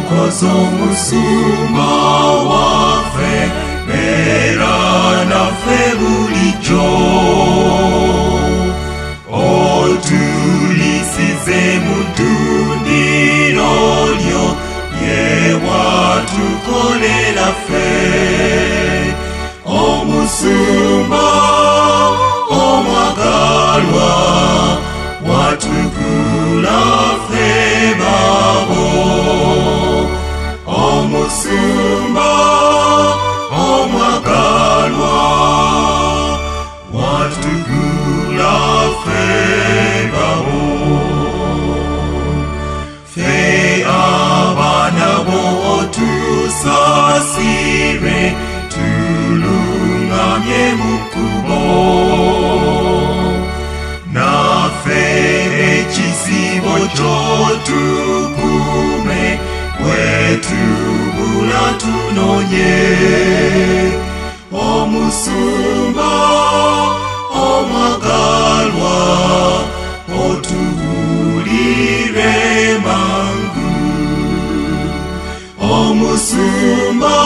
Omulokozi omusumba waffe, beera naffe bulijjo. Otulisize mu ddundiro lyo lye watukolera ffe. Omusumba omwagalwa, watugula ffe babo. Omusumba omwagalwa, watugula ffe babo. Ffe abaana bo otusaasire, tuluŋŋamye mu kkubo. Naffe ekisibo ky'otukuume, bwe tubula tunonye. Omusumba omwagalwa, otuwulire mangu. Omusumba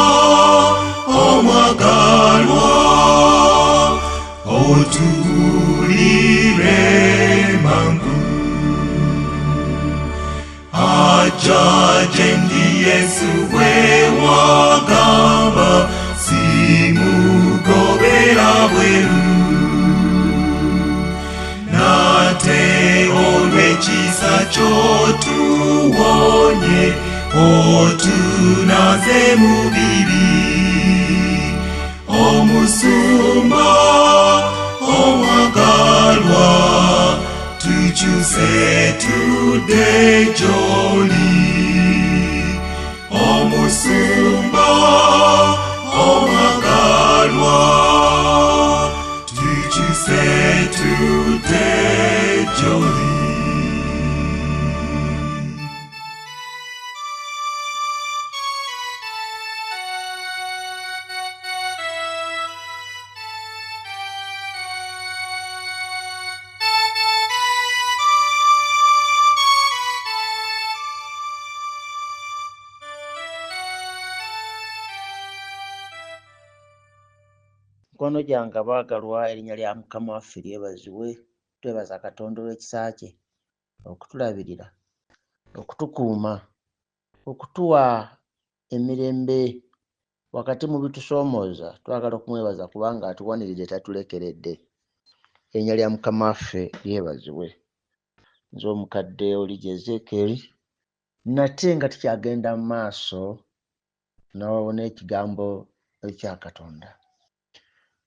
omwagalwa, otuwulire mangu. Aja gye ndi Yesu bwe wagamba, simugobera bweru. Nate olw'ekisa ky'otuwonye, otunaze mu bibi. Omusumba omwagalwa, tukyuse tudde gy'oli. Omusumba omwagalwa, tukyuse tudde gy'oli. Mikono gyange abaagalwa, erinnya lya Mukama waffe lyebazibwe. Twebaza Katonda olw'ekisa kye okutulabirira, okutukuuma, okutuwa emirembe wakati mu bitusoomooza. Twagala okumwebaza kubanga atuwaniridde, tatulekeredde. Erinnya lya Mukama waffe lyebazibwe. Nze omukadde Olija Ezekiel, nate nga tukyagenda mu maaso n'ekigambo ekya Katonda.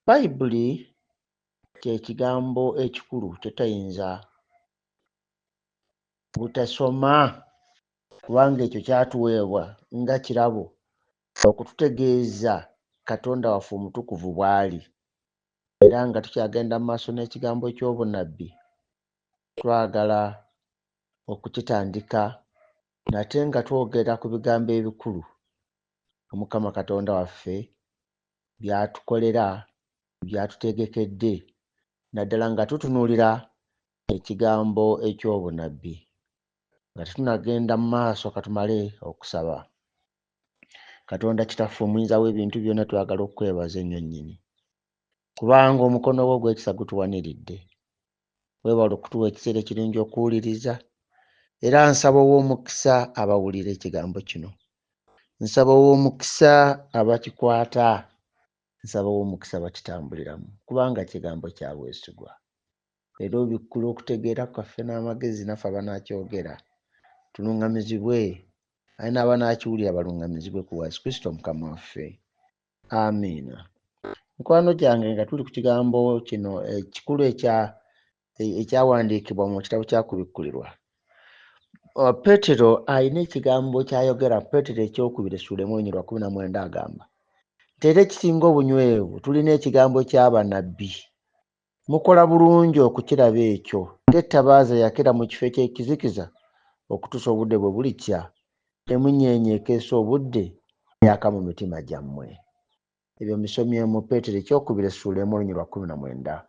Bayibuli kye kigambo ekikulu kyetayinza butasoma, kubanga ekyo kyatuweebwa nga kirabo okututegeeza Katonda waffe omutukuvu bw'ali. Era nga tukyagenda mu maaso n'ekigambo ky'obunnabbi, twagala okukitandika nate nga twogera ku bigambo ebikulu Omukama Katonda waffe by'atukolera, by'atutegekedde, naddala nga tutunuulira ekigambo eky'obunnabbi. Nga tetunnagenda mu maaso, katumale okusaba. Katonda Kitaffe omuyinza w'ebintu byonna, twagala okukwebaza ennyo nnyini, kubanga omukono gwo ogw'ekisa gutuwaniridde. Weebale okutuwa ekiseera ekirungi okuwuliriza, era nsaba ow'omukisa abawulira ekigambo kino. Nsaba ow'omukisa abakikwata, nsaba ow'omukisa abakitambuliramu, kubanga kigambo kya bwesigwa. Era obikkula okutegeera kwaffe n'amagezi naffe abanaakyogera tuluŋŋamizibwe, aye n'abanaakiwulira baluŋŋamizibwe ku bwa Yesu Kristo Mukama waffe. Amiina. Mikwano gyange, nga tuli ku kigambo kino ekikulu ekyawandiikibwa mu kitabo kya Kubikkulirwa, Peetero alina ekigambo ky'ayogera. Peetero ekyokubiri essuula emu olunyiriri lwa 19 agamba nti era ekisinga obunywevu tulina ekigambo ky'abannabbi. Mukola bulungi okukiraba ekyo, ng'ettabaaza eyakira mu kifo eky'ekizikiza okutuusa obudde bwe bulikya, emunyeenye ekeesa obudde eyaka mu mitima gyammwe. Ebyo mbisomye mu Peetero ekyokubiri essuula emu olunyiriri lwa 19.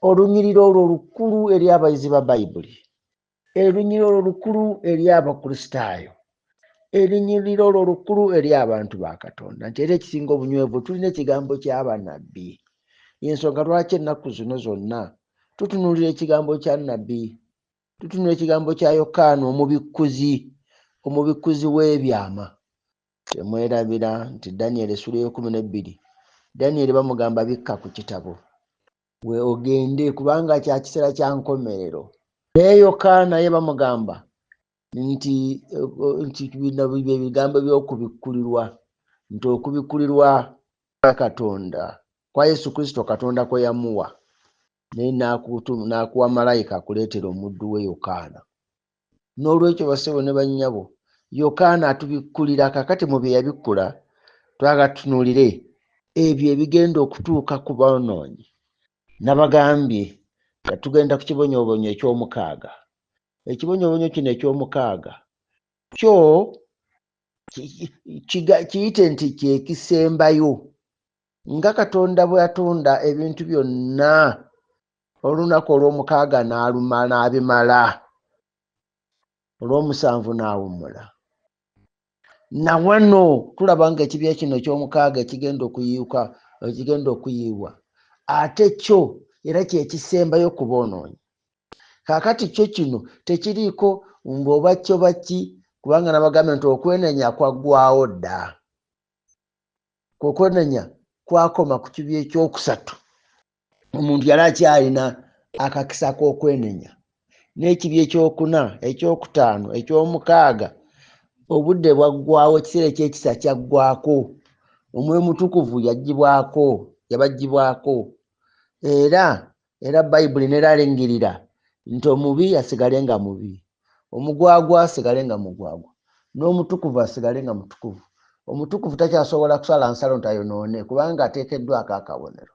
Olunyiriri olwo lukulu eri abayizi ba Bayibuli, olunyiriri olwo lukulu eri Abakristaayo. Erinyiriro olwo lukulu eri abantu ba Katonda, nti era ekisinga obunywevu tulina ekigambo ky'abannabbi. Y'ensonga lwaki ennaku zino zonna tutunuulira ekigambo kya nnabbi, tutunuulira ekigambo kya Yokaana omubikkuzi, omubikkuzi w'ebyama. Temwerabira nti Daniyeli essula ey'ekumi n'ebbiri, Daniyeli bamugamba, "Bikka ku kitabo we ogende, kubanga kya kiseera kya nkomerero." Naye Yokaana ye bamugamba nti bino bye bigambo by'okubikkulirwa, nti okubikkulirwa kwa Katonda kwa Yesu Kristo, Katonda kwe yamuwa, naye n'akuwa malayika akuleetera omuddu we Yokaana. N'olwekyo, bassebo ne bannyabo, Yokaana atubikkulira. Kakati mu bye yabikkula, twagala tutunuulire ebyo ebigenda okutuuka ku boonoonyi. Nabagambye nga tugenda ku kibonyoobonyo eky'omukaaga. Ekibonyoobonyo kino eky'omukaaga kyo kiyite nti kyekisembayo. Nga Katonda bwe yatonda ebintu byonna, olunaku olw'omukaaga n'aluma n'abimala, olw'omusanvu n'awummula. Nawano tulaba nga ekibya kino eky'omukaaga ekigenda okuyiuka, ekigenda okuyiibwa, ate kyo era kyekisembayo ku boonoonyi. Kaakati kyo kino tekiriiko ng'oba kyo baki, kubanga nabagambye nti okwenenya kwaggwawo dda. Okwenenya kwakoma ku kibya ekyokusatu. Omuntu yali akyalina akakisa k'okwenenya, n'ekibya ekyokuna, ekyokutaano, ekyomukaaga, obudde bwaggwawo, ekiseera ekyekisa kyaggwako, Omwoyo Mutukuvu yagibwako, yabagibwako. Era Bayibuli neralingirira nti omubi asigale nga mubi, omugwagwa asigale nga mugwagwa, n'omutukuvu asigale nga mutukuvu. Omutukuvu takyasobola kusala nsalo nti ayonoone, kubanga ateekeddwako akabonero.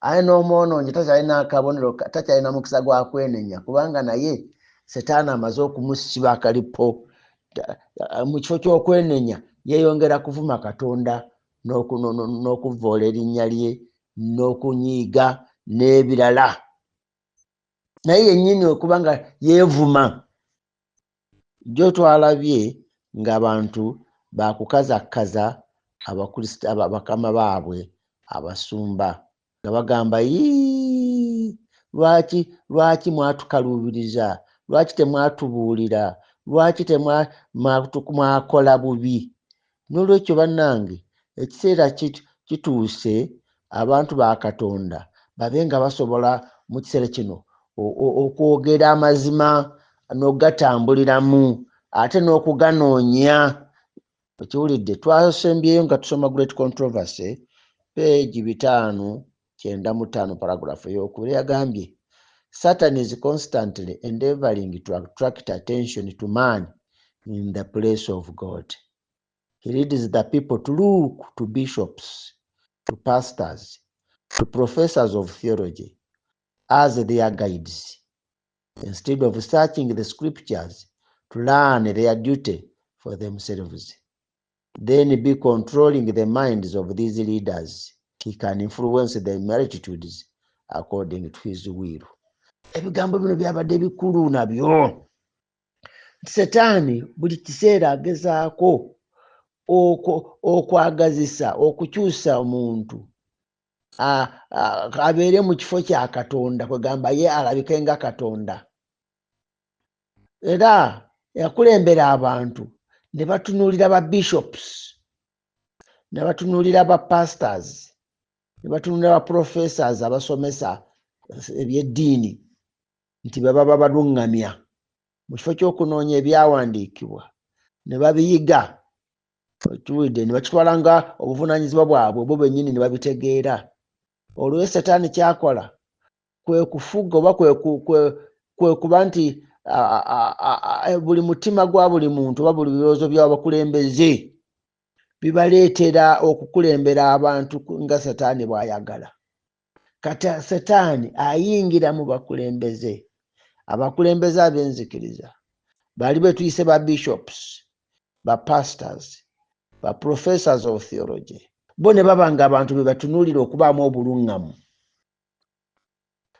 Aye n'omwonoonyi takyalina akabonero, takyalina mukisa gwa kwenenya, kubanga naye Setaani amaze okumusiba akalipo. Mu kifo ky'okwenenya, yeeyongera kuvuma Katonda n'okuvvoola erinnya lye n'okunyiiga n'ebirala, naye yennyini okuba nga yeevuma. Jjo twalabye ng'abantu bakukazakaza Abakristo, bakama baabwe abasumba, nga bagamba, "Yii, lwaki mwatukaluubiriza? Lwaki temwatubuulira? Lwaki mwakola bubi?" N'olwekyo bannange, ekiseera kituuse abantu ba Katonda babe nga basobola mu kiseera kino okwogera amazima n'okugatambuliramu, ate n'okuganoonya. Okiwulidde? Twasembyeyo nga tusoma Great Controversy, page 595, paragraph eyokubiri. Yagambye, "Satan is constantly endeavoring to attract attention to man in the place of God. He leads the people to look to bishops, to pastors, to professors of theology as their guides, instead of searching the scriptures to learn their duty for themselves. Then by controlling the minds of these leaders, he can influence the multitudes according to his will." Ebigambo bino byabadde bikulu nabyo. Setaani buli kiseera agezaako okwagazisa okukyusa omuntu abeere mu kifo kya Katonda, kwegamba ye alabike nga Katonda. Era yakulembera abantu ne batunuulira ba bishops, ne batunuulira ba pastors, ne batunuulira ba professors abasomesa ebyeddiini, nti baba babaluŋŋamya, mu kifo ky'okunoonya ebyawandiikibwa ne babiyiga. Okiwulidde? Ne bakitwala nga obuvunaanyizibwa bwabwe bo bennyini ne babitegeera. Olwo Setaani kyakola kwe kufuga oba kwe kuba nti buli mutima gwa buli muntu oba buli birowoozo by'abakulembeze bibaleetera okukulembera abantu nga Setaani bw'ayagala. Kati Setaani ayingira mu bakulembeze, abakulembeze ab'enzikiriza, bali be tuyise ba bishops, ba pastors, ba professors of theology, bo ne baba nga abantu be batunuulira okubaamu obuluŋŋamu.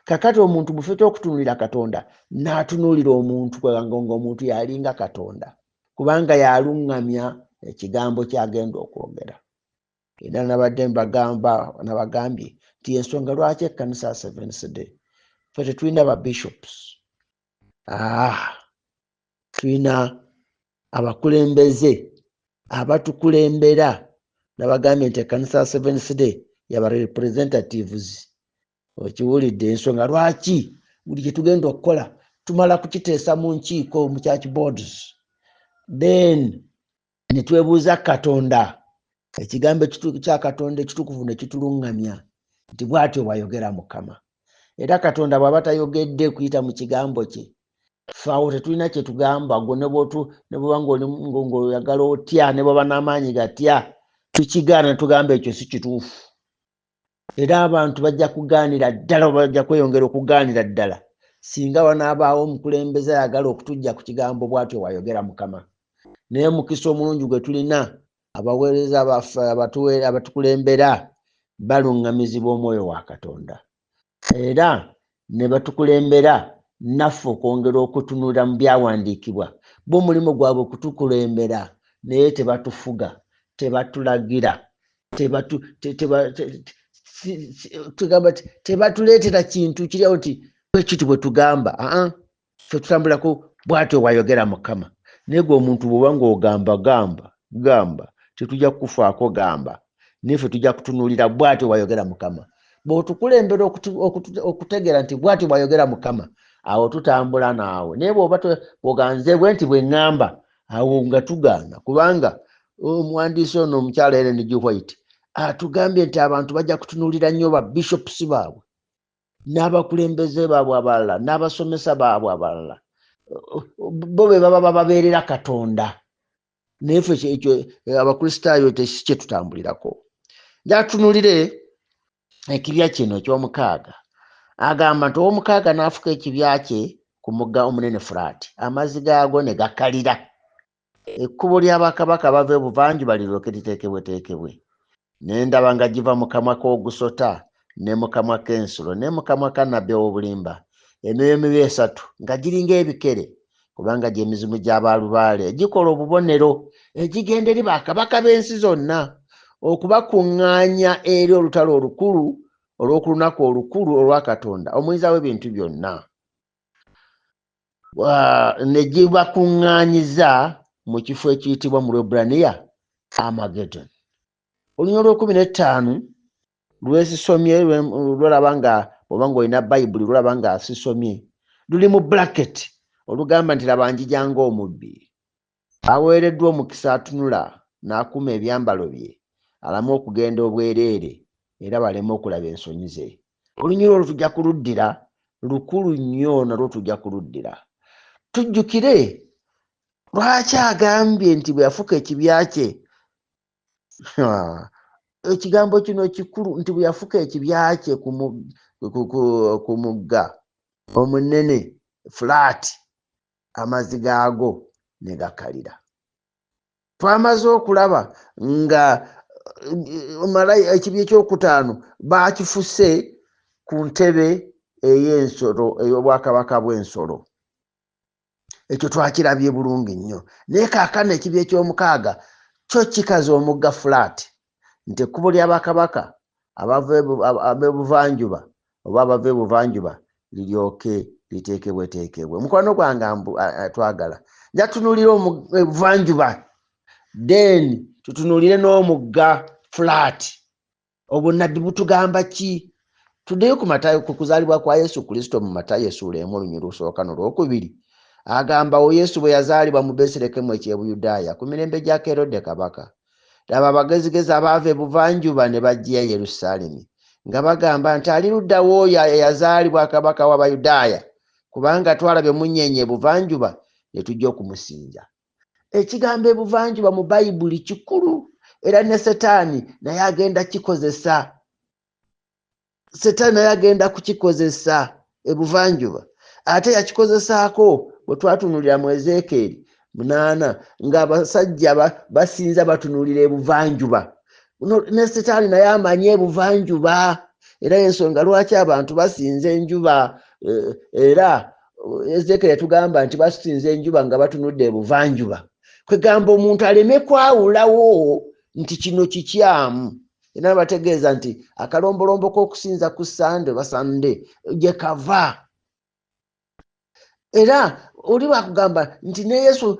Kakati omuntu mu kifo ky'okutunuulira Katonda, n'atunuulira omuntu, kwegamba nga omuntu yalinga Katonda. kubanga y'aluŋŋamya ekigambo ky'agenda okwogera. Era nabadde mbagamba, nabagambye nti ensonga lwaki ekkanisa ya Seventh Day ffe tetulina ba bishops, tulina abakulembeze abatukulembera. Nabagambye nti ekkanisa ya Seventh Day yaba representatives. Okiwulidde ensonga lwaki buli kye tugenda okukola tumala kukiteesa mu nkiiko mu church boards, then ne twebuuza Katonda, ekigambo kya Katonda ekitukuvu ne kituluŋŋamya nti bw'atyo bw'ayogera Mukama. Era Katonda bw'aba tayogedde kuyita mu kigambo kye, ffe awo tetulina kye tugamba. Gwe ne bw'oba ng'oyagala otya, ne bw'oba n'amaanyi gatya, tukigaana ne tugamba ekyo si kituufu. Era abantu bajja kugaanira ddala, oba bajja kweyongera okugaanira ddala singa wanaabaawo omukulembeze ayagala okutujja ku kigambo bw'atyo bw'ayogera Mukama. Naye omukisa omulungi gwe tulina, abaweereza baffe abatukulembera baluŋŋamizibwa omwoyo wa Katonda, era ne batukulembera naffe okwongera okutunula mu byawandiikibwa. Bo omulimu gwabwe kutukulembera, naye tebatufuga, tebatulagira, tebatuleetera kintu kiriawo nti bwe kiti bwe tugamba. Aa, ffe tutambulako bw'atyo bw'ayogera Mukama. Naye gwe omuntu bw'oba ng'ogamba gamba gamba, tetujja kukufaako gamba, naye ffe tujja kutunuulira bw'atyo bw'ayogera Mukama. Bw'otukulembera okutegeera nti bw'atyo bw'ayogera Mukama, awo tutambula naawe. Naye bw'oba bw'oganze bwe nti bwe ŋŋamba, awo nga tugaana, kubanga omuwandiisi ono omukyala Ellen G. White atugambye nti abantu bajja kutunuulira nnyo ba bishops baabwe n'abakulembeze baabwe abalala n'abasomesa baabwe abalala, bo be baba bababeerera Katonda. Naye ffe ekyo Abakristaayo tesi kye tutambulirako. Njatunuulire ekibya kino eky'omukaaga. Agamba nti ow'omukaaga n'afuka ekibya kye ku mugga omunene Furaati, amazzi gaago ne gakalira, ekkubo ly'abakabaka bava ebuvanjuba liryoke liteekebweteekebwe. Ne ndaba nga giva mu kamwa k'ogusota ne mu kamwa k'ensolo ne mu kamwa ka nnabbi ow'obulimba emyoyo emibi esatu nga giringa ebikere, kubanga gy'emizimu gy'abalubaale egikola obubonero egigenda eri bakabaka b'ensi zonna okubakuŋŋaanya eri olutalo olukulu olw'oku lunaku olukulu olwa Katonda omuyinza w'ebintu byonna, ne gibakuŋŋaanyiza mu kifo ekiyitibwa mu Lwebbulaniya Amagedon. Olunya olw'ekumi n'ettaano lwesisomye, lwolaba nga oba ng'olina Bayibuli lwolaba nga sisomye, luli mu bracket, olugamba nti laba njija ng'omubbi. Aweereddwa omukisa atunula n'akuuma ebyambalo bye, alame okugenda obwereere era baleme okulaba ensonyi ze. Olunyiriri olwo tujja kuluddira, lukulu nnyo, nalwo tujja kuluddira. Tujjukire lwaki agambye nti bwe yafuka ekibya kye, ekigambo kino kikulu, nti bwe yafuka ekibya kye ku mugga omunene Fulaati, amazzi gaago ne gakalira. Twamaze okulaba nga ekibya ekyokutaano baakifuse ku ntebe ey'ensolo, ey'obwakabaka bw'ensolo. Ekyo twakirabye bulungi nnyo. Naye kaakano ekibya eky'omukaaga kyo kikaza omugga Fulaati, nti ekkubo ly'abakabaka ab'ebuvanjuba oba abava ebuvanjuba liryoke liteekebweteekebwe. Mukwano gwange twagala nja tutunuulire ebuvanjuba, then tutunuulire n'omugga Fulaati. Obunnabbi butugamba ki? Tuddeyo ku Matayo, ku kuzaalibwa kwa Yesu Kristo mu Matayo essuula 1 olunyiriri olusooka n'olwokubiri. Agamba wo Yesu bwe yazaalibwa mu Besirekemu eky'Ebuyudaaya ku mirembe gya Kerode kabaka, laba abagezigezi abaava ebuvanjuba ne bajja e Yerusaalemi nga bagamba nti ali ludda w'oyo eyazaalibwa kabaka w'Abayudaaya, kubanga twalaba emmunyeenye ebuvanjuba ne tujja okumusinza. Ekigambo ebuvanjuba mu Bayibuli kikulu, era ne Setaani naye agenda kikozesa. Setaani naye agenda kukikozesa ebuvanjuba, ate yakikozesaako bwe twatunuulira mu Ezeekyeri 8 ng'abasajja basinza batunuulira ebuvanjuba. Ne Setaani naye amanyi ebuvanjuba, era ensonga lwaki abantu basinza enjuba, era Ezeekyeri yatugamba nti basinza enjuba nga batunudde ebuvanjuba. Kwegamba omuntu aleme kwawulawo nti kino kikyamu. Era bategeeza nti akalombolombo k'okusinza ku Sande oba Sande gye kava. Era oli bakugamba nti ne Yesu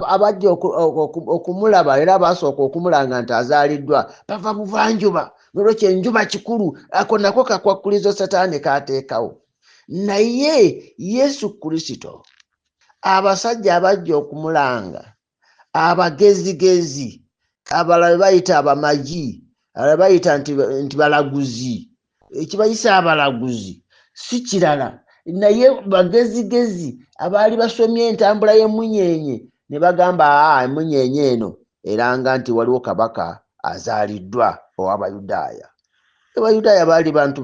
abajja okumulaba, era basooka okumulanga nti azaaliddwa, bava buvanjuba. Nolwekyo enjuba kikulu, ako nako kakwakkulizo Sataani k'ateekawo. Naye Yesu Kristo abasajja abajja okumulanga, abagezigezi, abalala bayita abamagi, abalala bayita nti balaguzi. Ekibayisa abalaguzi si kirala, naye bagezigezi abaali basomye entambula y'emmunyeenye ne bagamba, aa, emmunyeenye eno eranga nti waliwo kabaka azaaliddwa ow'Abayudaaya. Abayudaaya baali bantu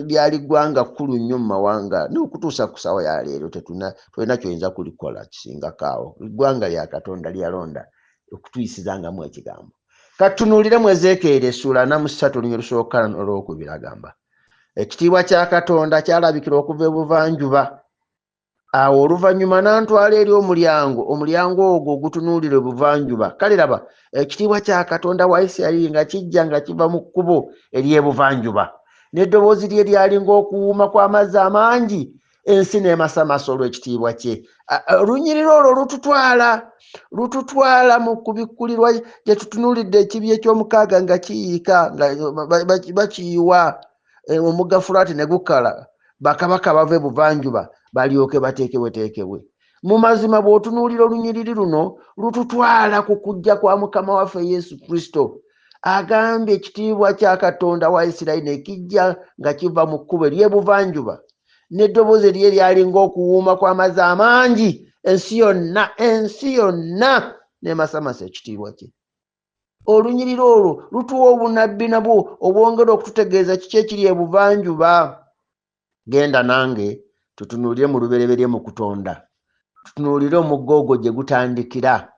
lyali ggwanga kkulu nnyo mu mawanga, n'okutuusa ku ssaawa ya leero tolina ky'oyinza kulikola kisingako awo. Eggwanga lya Katonda lyalonda okutuyisizangamu ekigambo. Katutunuulire mu Ezeekyeri essuula 43 olunyiriri olusooka n'olwokubiri, agamba ekitiibwa kya Katonda kyalabikira okuva ebuvanjuba. Awo oluvannyuma n'antwala eri omulyango, omulyango ogwo ogutunuulira ebuvanjuba. Kale laba, ekitiibwa kya Katonda wa Isirayiri nga kijja nga kiva mu kkubo ery'ebuvanjuba. N'eddoboozi lye lyali ng'okuwuuma kw'amazzi amangi, ensi n'emasamasa olw'ekitiibwa kye. Olunyiriri olwo lututwala mu kubikkulirwa gye tutunuulidde ekibi eky'omukaaga nga kiyiika, nga bakiyiwa, omugga Fulaati ne gukala, bakabaka bava ebuvanjuba balyoke bateekebweteekebwe. Mu mazima bw'otunuulira olunyiriri luno lututwala ku kujja kwa Mukama waffe Yesu Kristo. Agambye ekitiibwa kya Katonda wa Isirayiri ne kijja nga kiva mu kkubo ery'ebuvanjuba, n'eddoboozi lye lyali ng'okuwuuma kw'amazzi amangi, ensi yonna n'emasamasa ekitiibwa kye. Olunyiriri olwo lutuwa obunnabbi nabwo obwongera okututegeeza kiki ekiri ebuvanjuba. Genda nange tutunuulire mu lubereberye mu kutonda, tutunuulire omugga ogwo gye gutandikira.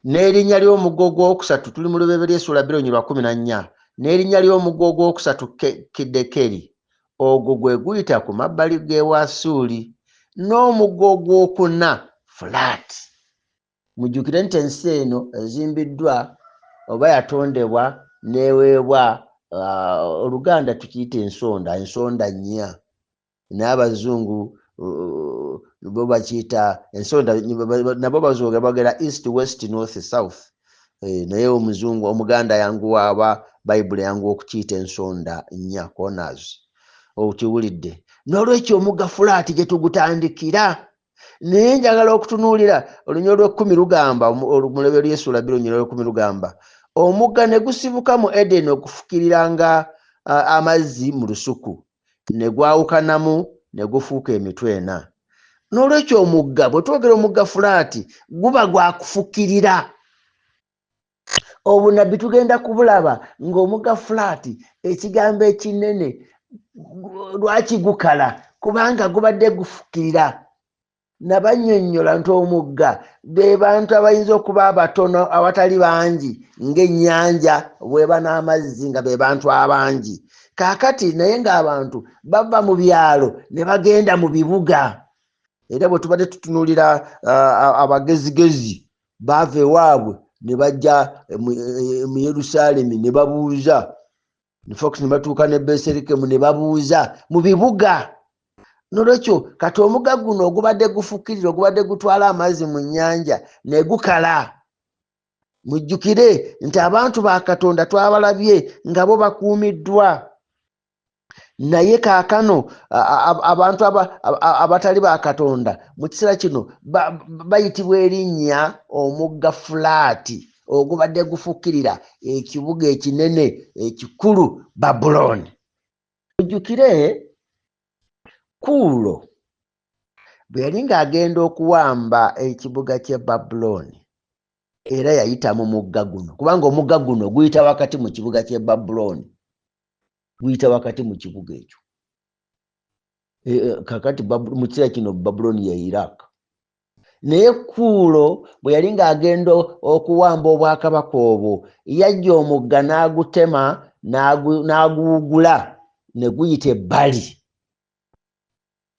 N'erinnya ly'omugga ogwokusatu, tuli mu lubereberye essuula bbiri olunyiriri lwa kumi na nnya, n'erinnya ly'omugga ogwokusatu Kidekeri, ogwo gwe guyita ku mabbali g'e Bwasuuli, n'omugga ogwokuna Fulaati. Mujjukire nti ensi eno ezimbiddwa oba yatondebwa n'eweebwa, Oluganda tukiyita ensonda, ensonda nnya. Naye abazungu bo bakiyita ensonda, nabo bazungu bagera east, west, north, south. Naye omuzungu omuganda yanguwa aba Bayibuli yanguwa okukiyita ensonda nnya, corners. Okiwulidde? N'olwekyo omugga Fulaati gye tugutandikira. Naye njagala okutunuulira olunyiriri lw'ekkumi lugamba, omulebe lw'essuula bbiri olunyiriri lw'ekkumi lugamba, omugga ne gusibuka mu Edeni okufukiriranga amazzi mu lusuku, ne gwawukanamu ne gufuuka emitwe ena. N'olwekyo omugga, bwe twogera omugga Fulaati, guba gwakufukirira. Obunnabbi tugenda kubulaba ng'omugga Fulaati ekigambo ekinene lwaki gukala, kubanga gubadde gufukirira. Nabannyonnyola nti omugga be bantu abayinza okuba abatono awatali bangi ng'ennyanja bw'eba n'amazzi nga be bantu abangi. Kaakati naye ng'abantu bava mu byalo ne bagenda mu bibuga. Era bwe tubadde tutunuulira abagezigezi baava ewaabwe ne bajja mu Yerusaalemi ne babuuza, ne Fox ne batuuka ne Beserikemu ne babuuza mu bibuga. N'olwekyo kati omugga guno ogubadde gufukirira, ogubadde gutwala amazzi mu nnyanja ne gukala. Mujjukire nti abantu ba Katonda twabalabye nga bo bakuumiddwa. Naye kaakano abantu abatali ba Katonda mu kiseera kino bayitibwa erinnya omugga Fulaati ogubadde gufukirira ekibuga ekinene ekikulu Babulooni. Mujjukire Kuulo bwe yali ng'agenda okuwamba ekibuga ky'e Babulooni, era yayita mu mugga guno, kubanga omugga guno guyita wakati mu kibuga ky'e Babulooni, guyita wakati mu kibuga ekyo. Kakati mu kiseera kino Babulooni ye Iraq. Naye Kuulo bwe yali ng'agenda okuwamba obwakabaka obwo, yajja omugga n'agutema, n'aguwugula ne guyita ebbali,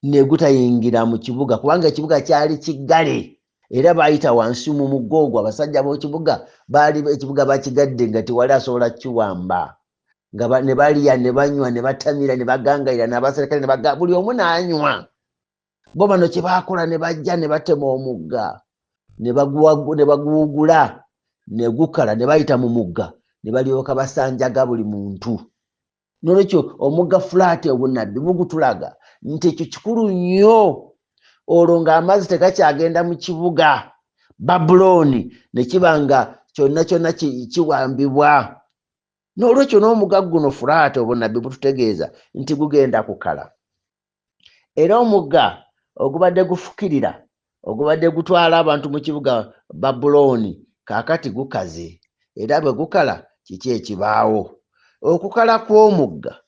ne gutayingira mu kibuga, kubanga ekibuga kyali kiggale. Era baayita wansi mu mugga ogwo, abasajja b'ekibuga baali ekibuga bakigadde nga tewali asobola kukiwamba, nga ne balya ne banywa ne batamira ne bagangayira n'abaserikale ne baga buli omu n'anywa. Bo bano kye baakola ne bajja ne batema omugga ne baguwugula ne gukala ne bayita mu mugga ne balyoka basanjaga buli muntu. Nolwekyo omugga Fulaati obunnabbi bugutulaga nti ekyo kikulu nnyo. Olwo ng'amazzi tegakyagenda mu kibuga Babulooni ne kiba nga kyonna kyonna kiwambibwa. N'olwekyo n'omugga guno Fulaati obunnabbi bututegeeza nti gugenda kukala. Era omugga ogubadde gufukirira, ogubadde gutwala abantu mu kibuga Babulooni, kaakati gukaze. Era bwe gukala kiki ekibaawo? Okukala kw'omugga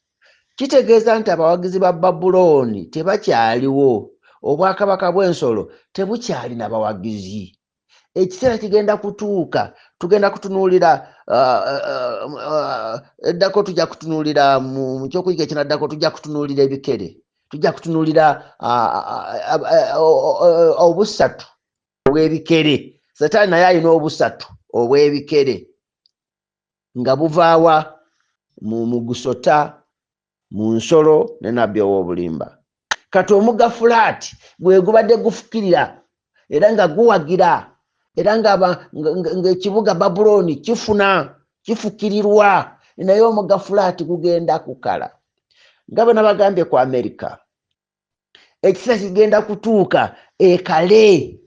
kitegeeza nti abawagizi ba Babulooni tebakyaliwo, obwakabaka bw'ensolo tebukyalina bawagizi. Ekiseera kigenda kutuuka, tugenda kutunuulira eddako, tujja kutunuulira mu kyokuyiga ekinaddako, tujja kutunuulira ebikere, tujja kutunuulira obusatu obw'ebikere. Setaani naye alina obusatu obw'ebikere nga buvaawa mu gusota, mu nsolo ne nabbi ow'obulimba. Kati omugga Fulaati gwe gubadde gufukirira era nga guwagira, era ng'ekibuga Babulooni kifuna kifukirirwa, naye omugga Fulaati gugenda kukala. Nga bwe nabagambye ku Amerika, ekiseera kigenda kutuuka ekale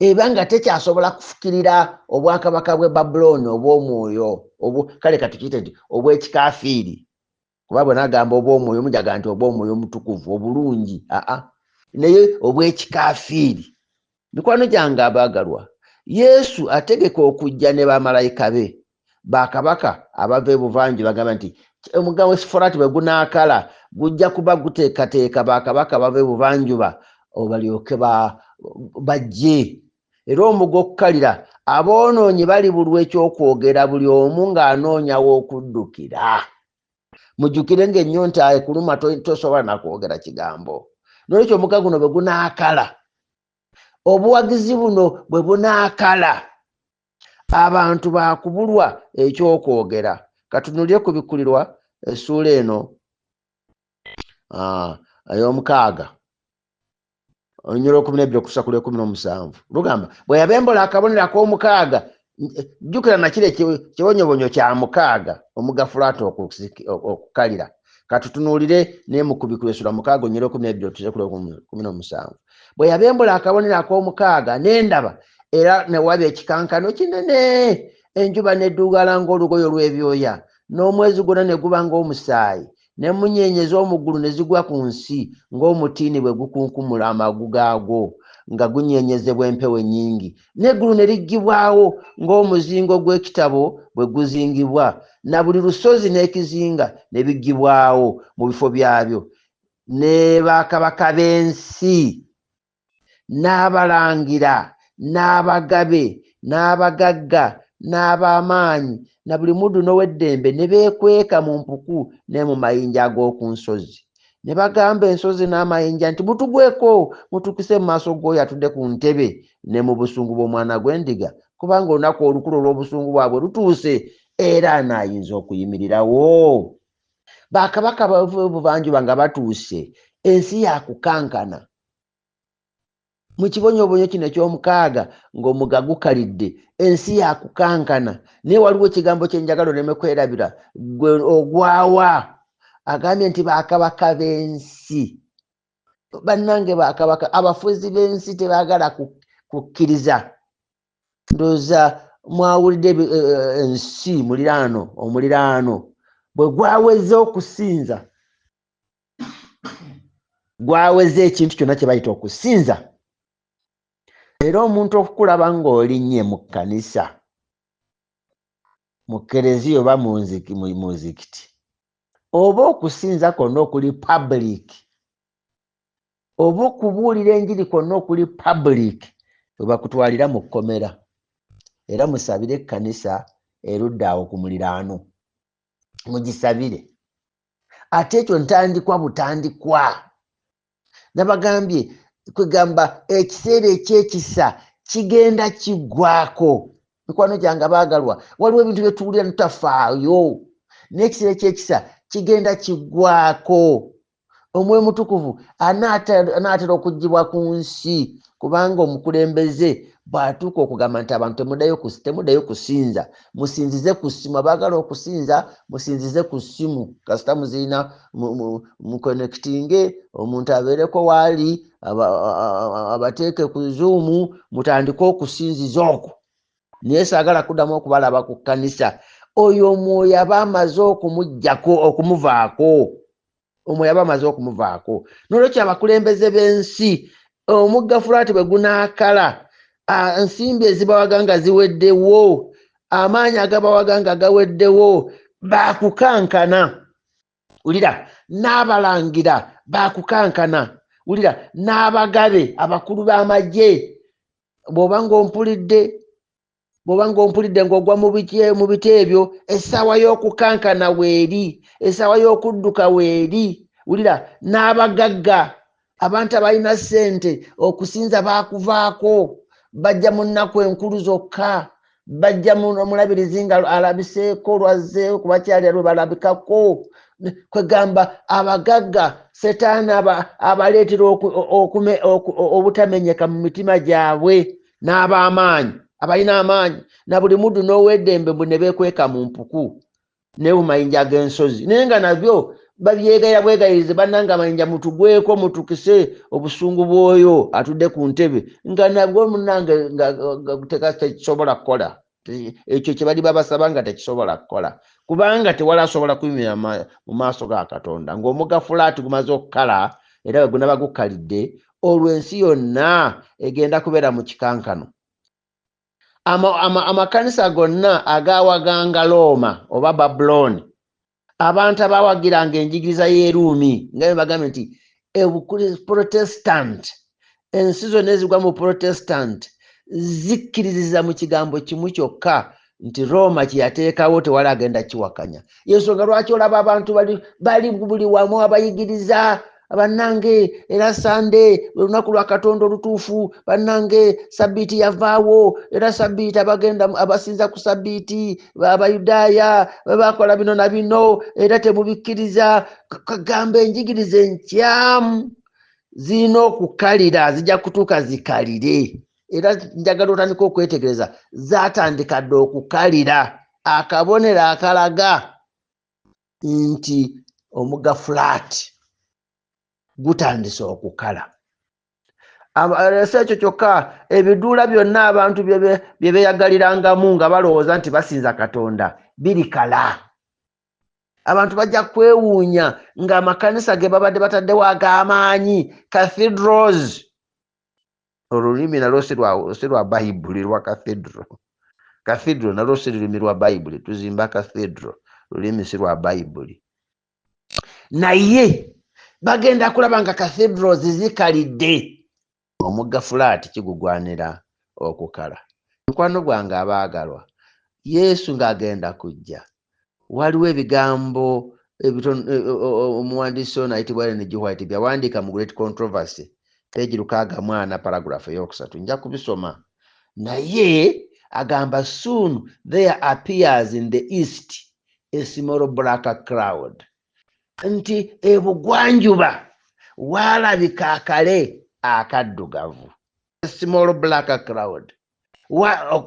eba nga tekyasobola kufukirira obwakabaka bw'e Babulooni obw'omwoyo, kale katukiyite nti obw'ekikafiiri, kuba bwe nagamba obw'omwoyo mujaga nti obw'omwoyo omutukuvu obulungi, aa naye obw'ekikafiiri. Mikwano gyange abaagalwa, Yesu ategeka okujja ne bamalayika be bakabaka abava ebuvanjuba, bagamba nti omugga w'e Fulaati bwe gunaakala gujja kuba guteekateeka bakabaka bava ebuvanjuba obalyoke bajje. Era omugga okukalira, aboonoonyi balibulwa ekyokwogera, buli omu ng'anoonya w'okuddukira. Mujjukire ng'ennyonta ekuluma tosobola nakwogera kigambo. N'olwekyo omugga guno bwe gunaakala, obuwagizi buno bwe bunaakala, abantu baakubulwa ekyokwogera. Katunulire kubikkulirwa essuula eno ey'omukaaga olunyiriri olw'ekumi n'ebbiri okutuusa ku lw'ekumi n'omusanvu. Lugamba bwe yabembola akabonero ak'omukaaga, jjukira nakiro ekibonyobonyo kya mukaaga omugga Fulaati okukalira. Katutunuulire ne mu kubikkulirwa essuula mukaaga olunyiriri olw'ekumi n'ebbiri otuuse ku lw'ekumi n'omusanvu. Bwe yabembola akabonero ak'omukaaga n'endaba, era ne waba ekikankano kinene, enjuba n'eddugala ng'olugoye olw'ebyoya, n'omwezi gwonna ne guba ng'omusaayi, n'emmunyeenye ez'omu ggulu ne zigwa ku nsi ng'omutiini bwe gukunkumula amagu gaagwo nga gunyeenyezebwa empewo ennyingi, n'eggulu ne liggibwawo ng'omuzingo gw'ekitabo bwe guzingibwa, na buli lusozi n'ekizinga ne biggibwawo mu bifo byabyo, ne bakabaka b'ensi n'abalangira n'abagabe n'abagagga n'ab'amaanyi na buli muddu n'ow'eddembe ne beekweka mu mpuku ne mu mayinja ag'oku nsozi. Ne bagamba ensozi n'amayinja nti mutugweko, mutukise mu maaso g'oyo atudde ku ntebe ne mu busungu bw'omwana gw'endiga, kubanga olunaku olukulu olw'obusungu bwabwe lutuuse, era anaayinza okuyimirirawo. Bakabaka b'obuvanjuba nga batuuse, ensi yakukankana. Mu kibonyoobonyo kino eky'omukaaga ng'omugga gukalidde, ensi yakukankana. Naye waliwo ekigambo kye njagala oleme kwerabira, gwe ogwawa. Agambye nti bakabaka b'ensi. Bannange bakabaka, abafuzi b'ensi tebaagala kukkiriza. Ndowooza mwawulidde ensi muliraano, omuliraano bwe gwaweze okusinza, gwaweze ekintu kyonna kye bayita okusinza. Era omuntu okukulaba ng'olinnye mu kkanisa, mu kereziya oba mu muzikiti, oba okusinza kwonna okuli public, oba okubuulira enjiri kwonna okuli public, bwe bakutwalira mu kkomera. Era musabire ekkanisa erudda awo ku muliraano, mugisabire. Ate ekyo ntandikwa butandikwa. Nabagambye kwegamba ekiseera ekyekisa kigenda kiggwako. Mikwano gyange abaagalwa, waliwo ebintu bye tuwulira tutafaayo, naye ekiseera eky'ekisa kigenda kiggwako. Omwoyo Mutukuvu anaatera okuggyibwa ku nsi, kubanga omukulembeze bw'atuuka okugamba nti abantu temuddayo kusinza, musinzize ku ssimu. Abaagala okusinza musinzize ku ssimu, kasita muzirina muconnectinge, omuntu abeereko waali, abateeke ku Zoom, mutandike okusinziza okwo. Naye saagala kuddamu okubalaba ku kkanisa. Oyo omwoyo aba amaze okumuggyako, okumuvaako. Omwoyo aba amaze okumuvaako. N'olwekyo abakulembeze b'ensi, omugga Fulaati bwe gunaakala, ensimbi ezibawaga nga ziweddewo, amaanyi agabawaga nga gaweddewo, baakukankana. Wulira, n'abalangira baakukankana. Wulira, n'abagabe abakulu b'amagye. Bw'oba ng'ompulidde ng'ogwa mu biti ebyo, essaawa y'okukankana weeri, essaawa y'okudduka weeri. Wulira, n'abagagga, abantu abalina ssente, okusinza baakuvaako, bajja mu nnaku enkulu zokka, bajja mu omulabirizi nga alabiseeko lwazzeeyo kubakyalira lwe balabikako. Kwegamba abagagga Setaani abaleetera obutamenyeka mu mitima gyabwe, n'ab'amaanyi abalina amaanyi na buli muddu n'ow'eddembe, mbu ne beekweka mu mpuku ne mu mayinja g'ensozi, naye nga nabyo babyegaya bwegayirize. Bannange, amayinja mutugweko mutukise obusungu bw'oyo atudde ku ntebe, nga nabwo munnange nga tekisobola kukola ekyo kye bali babasaba, nga tekisobola kukola, kubanga tewali asobola kuyimirira mu maaso ga Katonda ng'omugga Fulaati gumaze okukala. Era bwe gunaba gukalidde, olwo ensi yonna egenda kubeera mu kikankano. Amakanisa gonna agawaganga Rooma oba Babulooni, abantu abawagiranga enjigiriza y'Eruumi, nga bwe bagambye nti Protestant, ensi zonna ezigwa mu Protestant zikkiririza mu kigambo kimu kyokka nti Rooma kye yateekawo tewali agenda kiwakanya. Yensonga lwaki olaba abantu bali buli wamu abayigiriza, bannange, era Sande lwe lunaku lwa Katonda olutuufu, bannange, sabbiiti yavaawo, era sabbiiti abagenda abasinza ku sabbiiti Abayudaaya bakola bino na bino, era temubikkiriza. Kagamba enjigiriza enkyamu zirina okukalira, zijja kutuuka zikalire. Era njagala otandika okwetegereza, zaatandika dda okukalira, akabonero akalaga nti omugga Fulaati gutandise okukala. Si ekyo kyokka, ebiduula byonna abantu bye beeyagalirangamu nga balowooza nti basinza Katonda birikala. Abantu bajja kwewuunya ng'amakanisa ge babadde bataddewo ag'amaanyi, cathedrals, olulimi nalwo si lwa Bayibuli, lwa cathedral. Cathedral nalwo si lulimi lwa Bayibuli. Tuzimba cathedral, lulimi si lwa Bayibuli, naye bagenda kulaba nga cathedrals zikalidde. Omugga Fulaati kigugwanira okukala. Mukwano gwange abaagalwa, Yesu ng'agenda kujja, waliwo ebigambo omuwandiisi ono ayitibwa Ellen G. White byawandiika mu Great Controversy, page 64, paragraph 3. Nja kubisoma, naye agamba, "Soon there appears in the east a small black cloud," nti ebugwanjuba waalabika akale akaddugavu. A small black cloud,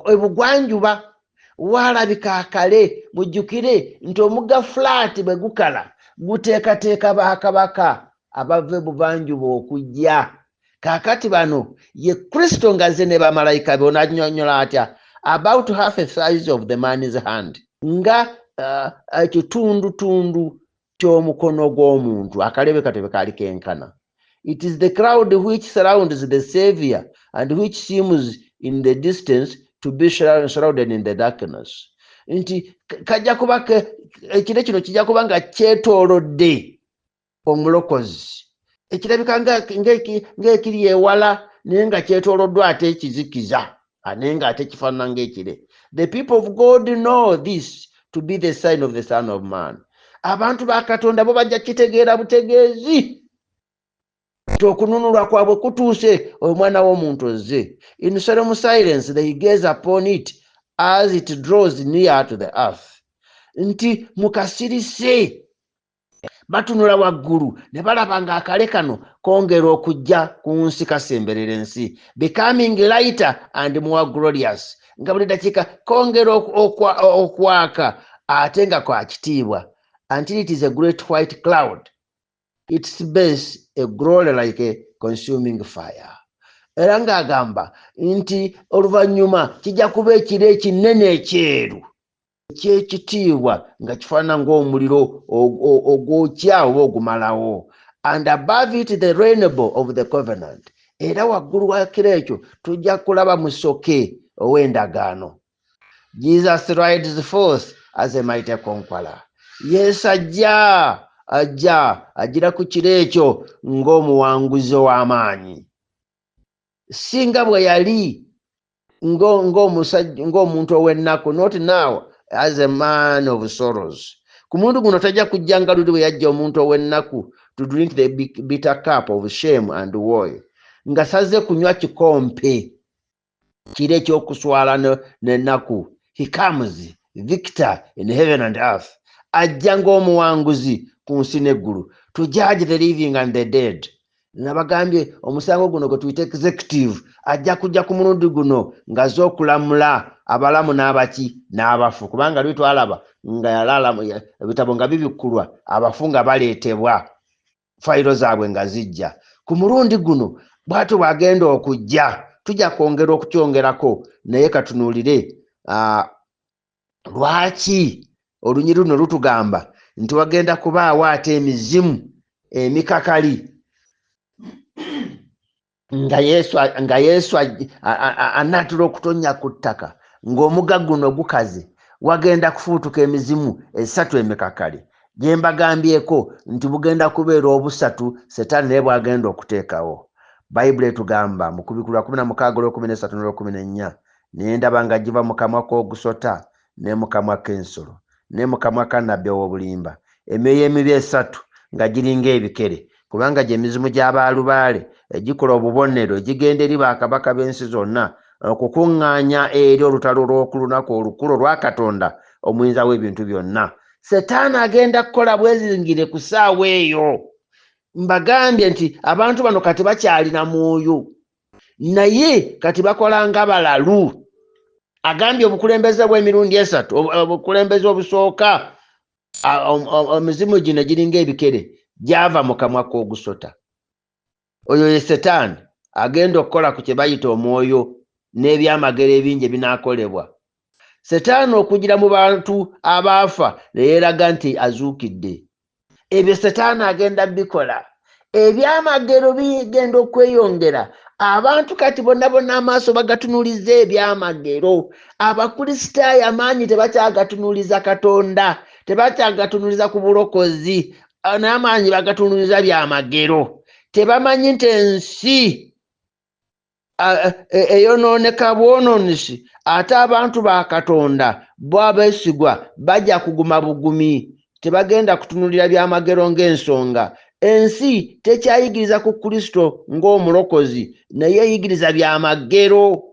ebugwanjuba waalabika akale. Mujjukire nti omugga Fulaati bwe gukala guteekateeka bakabaka abava ebuvanjuba okujja. Kaakati bano ye Kristo ng'azze ne bamalayika be. Onanyonyola atya? "About half a size of the man's hand," nga ekitundutundu ky'omukono gw'omuntu, akalebe katebe kaali kenkana. "It is the cloud which surrounds the Savior and which seems in the distance to be shrouded in the darkness," nti kajja kuba ekire kino kijja kuba nga kyetoolodde omulokozi, ekirabika ng'ekiri ewala, naye nga kyetooloddwa ate ekizikiza, naye ng'ate kifaanana ng'ekire. "The people of God know this to be the sign of the Son of Man." Abantu ba Katonda bo bajja kitegeera butegeezi. Nti okununulwa kwabwe kutuuse, omwana w'omuntu ozze. In solemn silence they gaze upon it as it draws near to the earth. Nti mu kasirise batunula waggulu ne balaba ng'akale kano kongera okujja ku nsi, kasemberera ensi, becoming lighter and more glorious, nga buli dakiika kongera okwaka ate nga kwa kitiibwa, until it is a great white cloud, its base a glory like a consuming fire. Era ng'agamba nti oluvannyuma kijja kuba ekiro ekinene ekyeru ekyekitiibwa nga kifaanana ng'omuliro ogwokya oba ogumalawo, and above it the rainbow of the covenant. Era waggulu wa kiro ekyo tujja kulaba musoke ow'endagaano. Jesus rides forth as a mighty conqueror. Yesu ajja ajira ku kiro ekyo ng'omuwanguzi ow'amaanyi, singa bwe yali ng'omuntu ow'ennaku, not now as a man of sorrows. Ku mulundi guno tajja kujja nga luli bwe yajja omuntu ow'ennaku, to drink the bitter cup of shame and woe, nga saze kunywa kikompe kiri ekyokuswala n'ennaku. He comes victor in heaven and earth. Ajja ng'omuwanguzi ku nsi n'eggulu, to judge the living and the dead. Nabagambye omusango guno gwe tuyita executive. Ajja kujja ku mulundi guno ng'azze okulamula abalamu n'abaki n'abafu, kubanga luli twalaba nga yalala ebitabo nga bibikkulwa, abafu nga baleetebwa, fayiro zaabwe nga zijja. Ku mulundi guno bw'atyo bw'agenda okujja, tujja kwongera okukyongerako, naye katunuulire lwaki olunyiri luno lutugamba nti wagenda kubaawo ate emizimu emikakali nga Yesu anaatera okutonnya ku ttaka, ng'omugga guno gukaze, wagenda kufuutuka emizimu esatu emikakali gye mbagambyeko nti bugenda kubeera obusatu Setaani naye bw'agenda okuteekawo. Bayibuli etugamba mu Kubikulwa 16 olw'13 n'olw'14, naye ndaba nga giva mu kamwa k'ogusota ne mu kamwa k'ensolo ne mu kamwa ka nnabbi ow'obulimba emyoyo emibi esatu nga giringa ebikere, kubanga gye mizimu gy'abaalubaale egikola obubonero egigenda eri bakabaka b'ensi zonna okukuŋŋaanya eri olutalo lw'oku lunaku olukulu olwa Katonda omuyinza w'ebintu byonna. Setaani agenda kukola bwezingire ku ssaawa eyo. Mbagambye nti abantu bano kati bakyalina mwoyo, naye kati bakola nga balalu. Agambye obukulembeze bw'emirundi esatu. Obukulembeze obusooka, emizimu gino giringa ebikere gyava mu kamwa k'ogusota. Oyo ye Setaani agenda okukola ku kye bayita omwoyo n'ebyamagero ebingi ebinaakolebwa. Setaani okugira mu bantu abaafa ne yeeraga nti azuukidde, ebyo Setaani agenda bikola. Ebyamagero bigenda okweyongera. Abantu kati bonna bonna amaaso bagatunuuliza ebyamagero. Abakristaayo amaanyi tebakyagatunuuliza Katonda, tebakyagatunuuliza ku bulokozi, n'amaanyi bagatunuuliza byamagero. Tebamanyi nti ensi eyonooneka bwonoonesi, ate abantu ba Katonda bo abeesigwa bajja kuguma bugumi, tebagenda kutunuulira byamagero ng'ensonga. Ensi tekyayigiriza ku Kristo ng'omulokozi, naye eyigiriza byamagero,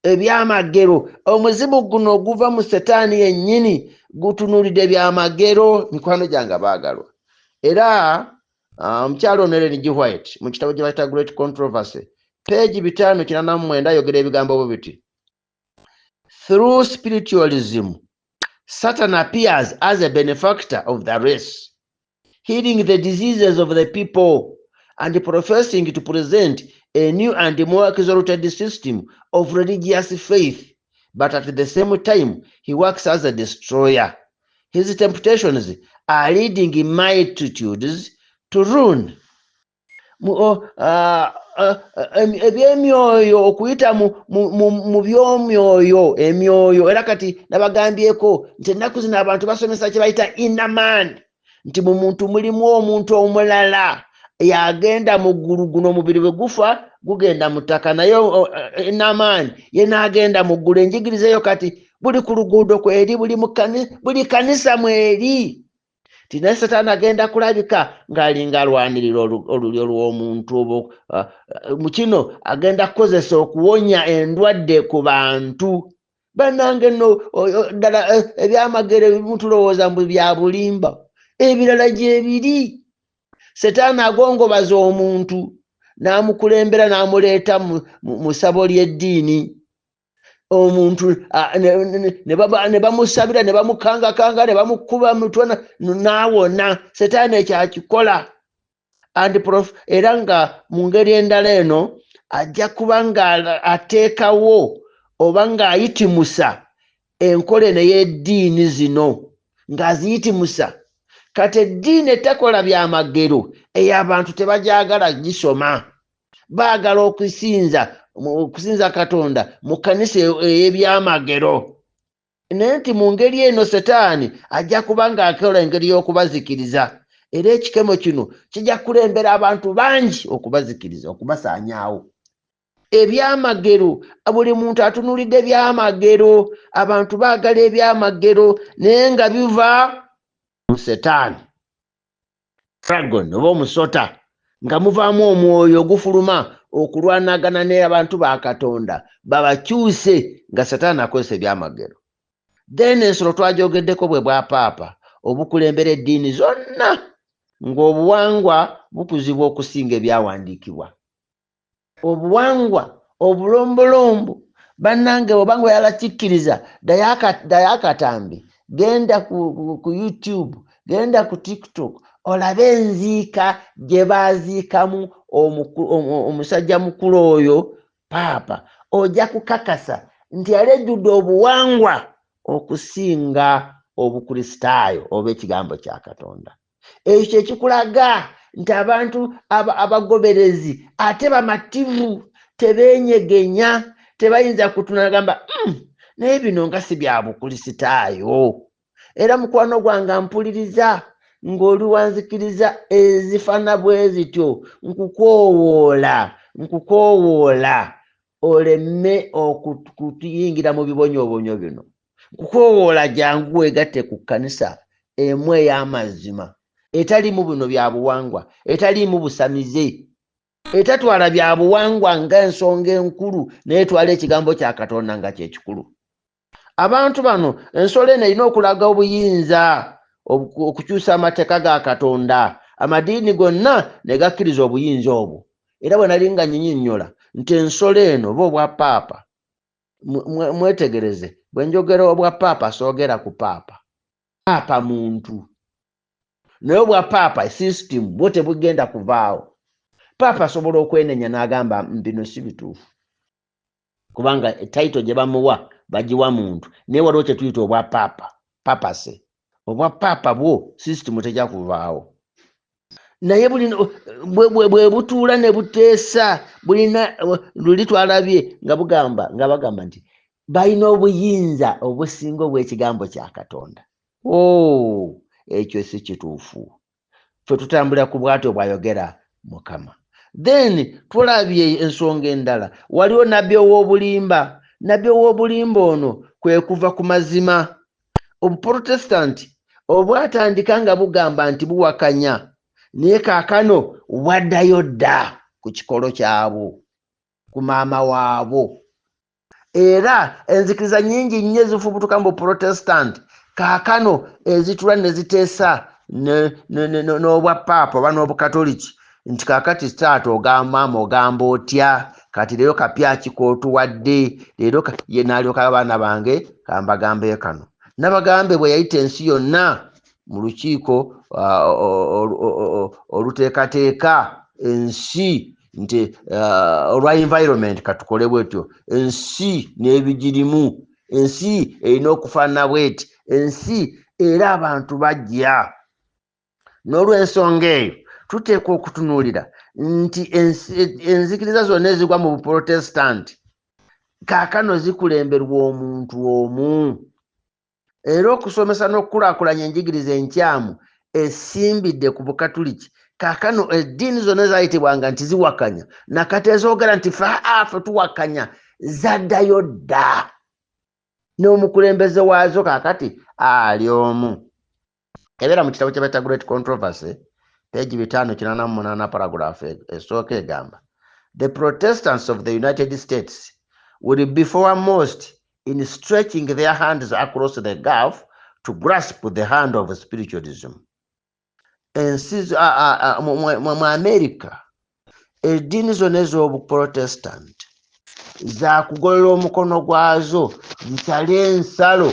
ebyamagero. Omuzimu guno oguva mu Setaani yennyini gutunuulidde byamagero. Mikwano gyange abaagalwa, era omukyala ono Ellen G. White mu kitabo gye bayita Great Controversy, page 589, ayogera ebigambo bwe biti: "Through spiritualism, Satan appears as a benefactor of the race, healing the diseases of the people and professing to present a new and more exalted system of religious faith. But at the same time he works as a destroyer. His temptations are leading multitudes to ruin." Ebyemyoyo, okuyita mu byomyoyo, emyoyo. Era kati nabagambyeko nti ennaku zino abantu basomesa kye bayita inner man, nti mu muntu mulimu omuntu omulala yagenda mu ggulu. Guno omubiri bwe gufa gugenda mu ttaka, naye inner man ye n'agenda mu ggulu. Enjigiriza eyo kati buli ku luguudo kweri, buli kanisa mweri. Nti naye Setaani agenda kulabika ng'alinga alwanirira olulyo lw'omuntu oba mu kino agenda kukozesa okuwonya endwadde ku bantu. Bannange nno ddala ebyamagero ebimu tulowooza mbu bya bulimba, ebirala gye biri. Setaani agongobaza omuntu n'amukulembera n'amuleeta mu ssabo ly'eddiini. Omuntu ne bamusabira ne bamukangakanga ne bamukuba mutwe n'awona. Setaani ekyo akikola. And era nga mu ngeri endala eno ajja kuba nga ateekawo oba ng'ayitimusa enkola eno ey'eddiini zino, ng'aziyitimusa. Kati eddiini etakola byamagero ey'abantu tebagyagala gisoma, baagala okusinza Katonda mu kkanisa ey'ebyamagero. Naye nti mu ngeri eno Setaani ajja kuba ng'akola engeri y'okubazikiriza, era ekikemo kino kijja kukulembera abantu bangi okubazikiriza, okubasaanyaawo. Ebyamagero, buli muntu atunuulidde ebyamagero, abantu baagala ebyamagero naye nga biva mu Setaani, dragon oba omusota, nga muvaamu omwoyo ogufuluma okulwanagana n'abantu ba Katonda babakyuse nga Setaani akozesa ebyamagero. Then ensolo twagyogeddeko bwe bwa paapa obukulembera eddiini zonna, ng'obuwangwa bukuzibwa okusinga ebyawandiikibwa. Obuwangwa obulombolombo, bannange bw'oba nga oyagala kikkiriza, ddayo akatambi, genda ku YouTube, genda ku TikTok, olabe enziika gye baaziikamu omusajja mukulu oyo paapa. Ojja kukakasa nti yali ejjudde obuwangwa okusinga Obukristaayo oba ekigambo kya Katonda. Ekyo kye kikulaga nti abantu abagoberezi ate bamativu, tebeenyegenya, tebayinza kutunula gamba naye bino nga si bya Bukristaayo. Era mukwano gwange mpuliriza ng'oli wanzikiriza ezifaana bwe zityo, nkukoowoola oleme okuyingira mu bibonyoobonyo bino. Nkukoowoola jangu weegatte ku kkanisa emu ey'amazima, etaliimu bino bya buwangwa, etaliimu busamize, etatwala bya buwangwa ng'ensonga enkulu, naye etwala ekigambo kya Katonda nga kye kikulu. Abantu bano, ensolo eno erina okulaga obuyinza okukyusa amateeka ga Katonda, amadiini gonna ne gakkiriza obuyinza obwo. Era bwe nali nga nnyinyonnyola nti ensolo eno oba obwa paapa, mwetegereze, bwe njogera obwa paapa soogera ku paapa. Paapa muntu, naye obwa paapa system bwo tebugenda kuvaawo. Paapa asobola okwenenya n'agamba bino si bituufu, kubanga title gye bamuwa bagiwa muntu, naye waliwo kye tuyita obwa paapa, papacy. Obwa paapa bwo system tejja kuvaawo, naye bwe butuula ne buteesa bulina luli twalabye nga bagamba nti balina obuyinza obusinga obw'ekigambo kya Katonda. Oh, ekyo si kituufu. Ffe tutambulira ku bw'atyo bw'ayogera Mukama. Then tulabye ensonga endala. Waliwo nabbi ow'obulimba. Nabbi ow'obulimba ono kwe kuva ku mazima. Obuprotestanti obwatandika nga bugamba nti buwakanya, naye kaakano bwaddayo dda ku kikolo kyabwo, ku maama waabwo. Era enzikiriza nnyingi nnyo ezifubutuka mu buprotestanti kaakano ezitula ne ziteesa n'obwa paapa oba n'obukatoliki nti kaakati taata ogamba maama ogamba otya, kati leero kapya ki k'otuwadde, leero ye n'alyoka abaana bange kambagambeyo kano. Nabagambe bwe yayita ensi yonna mu lukiiko oluteekateeka ensi nti olwa environment katukole bwetyo, ensi n'ebigirimu, ensi erina okufaanana bweti, ensi era abantu bajja. N'olw'ensonga eyo tuteekwa okutunuulira nti enzikiriza zonna ezigwa mu buprotestanti kaakano zikulemberwa omuntu omu. Era okusomesa n'okukulaakulanya enjigiriza enkyamu esimbidde ku bukatuliki, kaakano eddiini zonna zaayitibwanga nti ziwakanya, nakati ezoogera nti ffe tuwakanya zaddayo dda, n'omukulembeze waazo kaakati ali omu. Ebeera mu kitabo kye bayita Great Controversy, page 588, paragraph esooka egamba, "The Protestants of the United States will be foremost in stretching their hands across the gulf to grasp the hand of spiritualism." Ensi mu America, eddiini zonna ez'obuprotestant zakugolola omukono gwazo zisale ensalo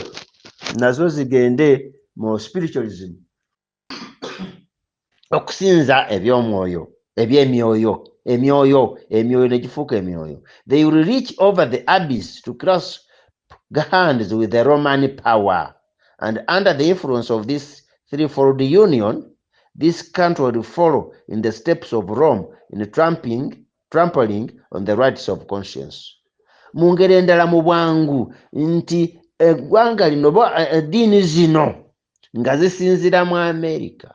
nazo zigende mu spiritualism, okusinza ebyomwoyo, ebyemyoyo, emyoyo, emyoyo ne gifuuka emyoyo. They will reach over the abyss to cross hands with the Roman power, and under the influence of this threefold union, this country will follow in the steps of Rome in trampling on the rights of conscience. Mu ngeri endala, mu bwangu, nti eggwanga lino bo eddiini zino nga zisinzira mu Amerika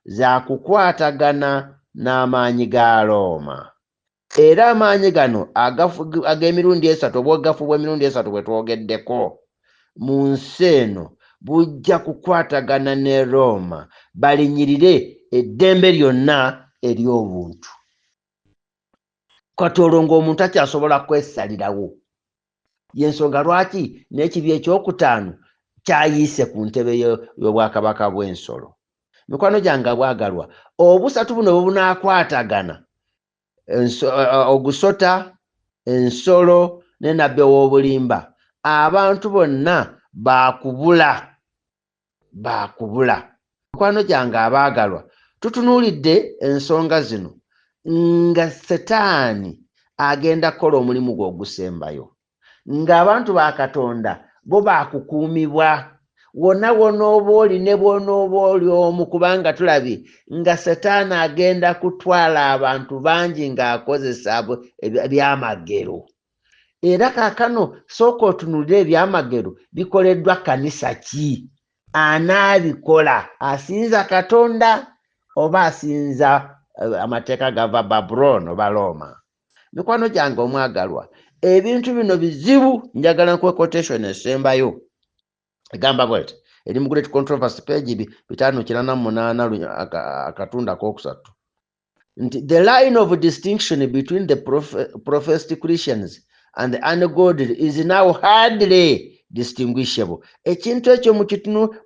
zakukwatagana n'amaanyi ga Rooma, era amaanyi gano ag'emirundi esatu, obwogafu bw'emirundi esatu bwe twogeddeko mu nsi eno, bujja kukwatagana ne Rooma balinyirire eddembe lyonna ery'obuntu. Kati olwo ng'omuntu akyasobola kwesalirawo? Yensonga lwaki n'ekibi ekyokutaano kyayiise ku ntebe y'obwakabaka bw'ensolo. Mikwano gyange abwagalwa, obusatu buno bwe bunaakwatagana, ogusota, ensolo ne nabbi ow'obulimba, abantu bonna baakubula, baakubula. Mikwano gyange abaagalwa, tutunuulidde ensonga zino nga Setaani agenda kukola omulimu gwe ogusembayo, ng'abantu ba Katonda bo baakukuumibwa wonna wonooba oli ne bw'onooba oli omu, kubanga tulabye nga Setaani agenda kutwala abantu bangi ng'akozesa ebyamagero. Era kaakano sooka otunuulire ebyamagero bikoleddwa kkanisa ki? Anaabikola asinza Katonda oba asinza amateeka gava Babulooni oba Rooma? Mikwano gyange omwagalwa, ebintu bino bizibu. Njagala nkuwe quotation esembayo, egamba bweti, eri mu Great Controversy, page 588, akatundu akokusatu, nti, "The line of distinction between the professed Christians and the ungodly is now hardly distinguishable." Ekintu ekyo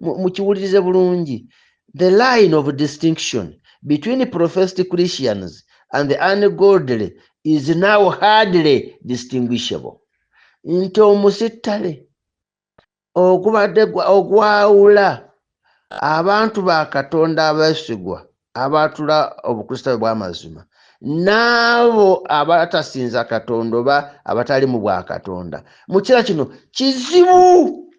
mukiwulirize bulungi. The line of distinction between professed Christians and the ungodly is now hardly distinguishable, nti omusittale ogubadde ogwawula abantu ba Katonda abeesigwa abaatula obukristaayo bw'amazima n'abo abatasinza Katonda oba abatali mu bwakatonda mu kira kino kizibu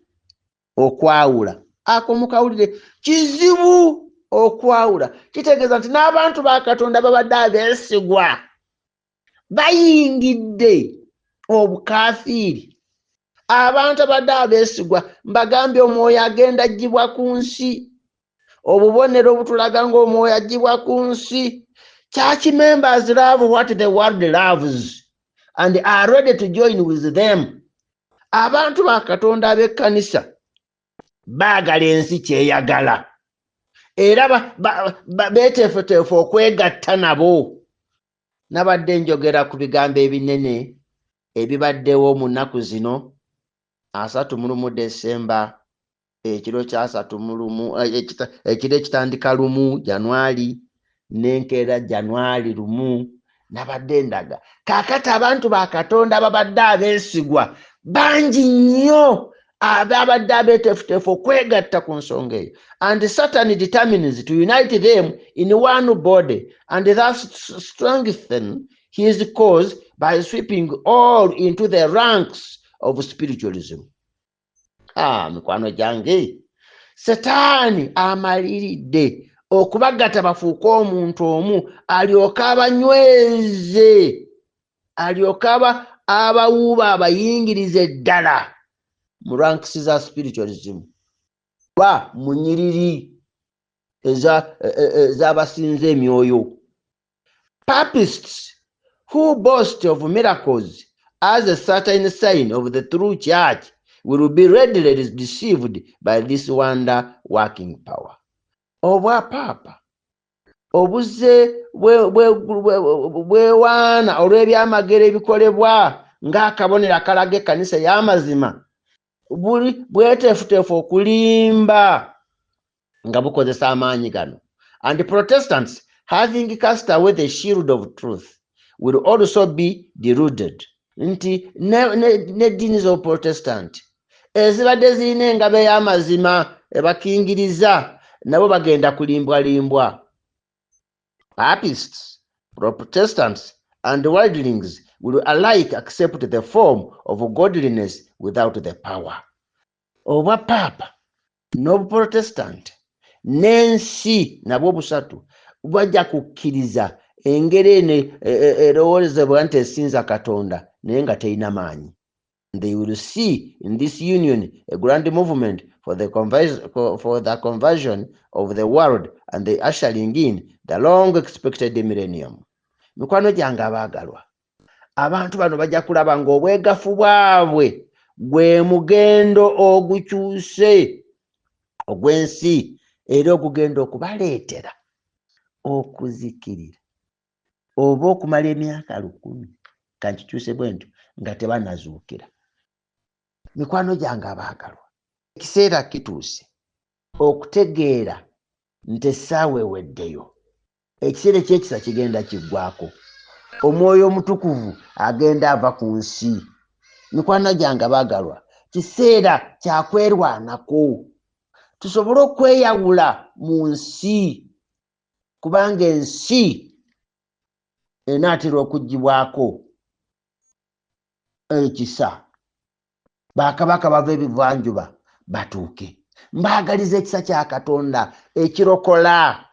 okwawula. Ako mukawulire, kizibu okwawula. Kitegeeza nti n'abantu ba Katonda babadde abeesigwa bayingidde obukafiiri. Abantu abadde abeesigwa, mbagambye, omwoyo agenda aggyibwa ku nsi. Obubonero obutulaga ng'omwoyo aggyibwa ku nsi: church members love what the world loves and are ready to join with them. Abantu ba Katonda ab'ekkanisa baagala ensi kyeyagala, era beeteefuteefu okwegatta nabo. Nabadde njogera ku bigambo ebinene ebibaddewo mu nnaku zino, 31 Desemba, ekiro kya 31, ekiro ekitandika 1 Januari n'enkeera Januari 1. Nabadde ndaga kaakati abantu ba Katonda babadde abeesigwa bangi nnyo ababadde abeeteefuteefu okwegatta ku nsonga eyo. And Satan determines to unite them in one body and thus strengthen his cause by sweeping all into the ranks of spiritualism. Ah, mikwano gyange, Setaani amaliridde okubagatta bafuuke omuntu omu, alyoke abanyweze, alyoke abawuuba, abayingirize ddala mu ranks za spiritualism oba mu nyiriri ez'abasinza emyoyo. Papists who boast of miracles as a certain sign of the true church will be readily deceived by this wonder working power. Obwapaapa obuzze bwewaana olw'ebyamagero ebikolebwa ng'akabonero akalaga ekkanisa ey'amazima buli bweteefuteefu okulimba nga bukozesa amaanyi gano. And Protestants, having cast away the shield of truth, will also be deluded. Nti n'eddiini z'obuprotestant ezibadde zirina engabo ey'amazima ebakingiriza nabo bagenda kulimbwalimbwa. Papists, Protestants and worldlings will alike accept the form of godliness without the power. Obwa paapa n'obuprotestant n'ensi nabwo busatu bajja kukkiriza engeri eno erowoozebwa nti esinza Katonda naye nga terina maanyi. They will see in this union a grand movement for the conversion of the world and the ushering in the long expected millennium. Mikwano gyange abaagalwa, abantu bano bajja kulaba ng'obwegafu bwabwe gwe mugendo ogukyuse ogw'ensi era ogugenda okubaleetera okuzikirira oba okumala emyaka 1000 kankikyuse bwe ntyo nga tebanazuukira. Mikwano gyange abaagalwa, ekiseera kituuse okutegeera nti essaawa eweddeyo, ekiseera eky'ekisa kigenda kiggwako, omwoyo omutukuvu agenda ava ku nsi. Mikwano gyange abaagalwa, kiseera kyakwerwanako tusobole okweyawula mu nsi, kubanga ensi enaatera okuggyibwako ekisa. Bakabaka bava ebivanjuba batuuke. Mbaagaliza ekisa kya Katonda ekirokola,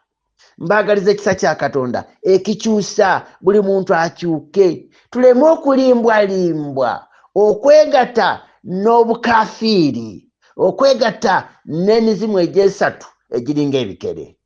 mbaagaliza ekisa kya Katonda ekikyusa buli muntu akyuke, tuleme okulimbwalimbwa, okwegatta n'obukafiiri, okwegatta n'emizimu egyesatu egiringa ebikere.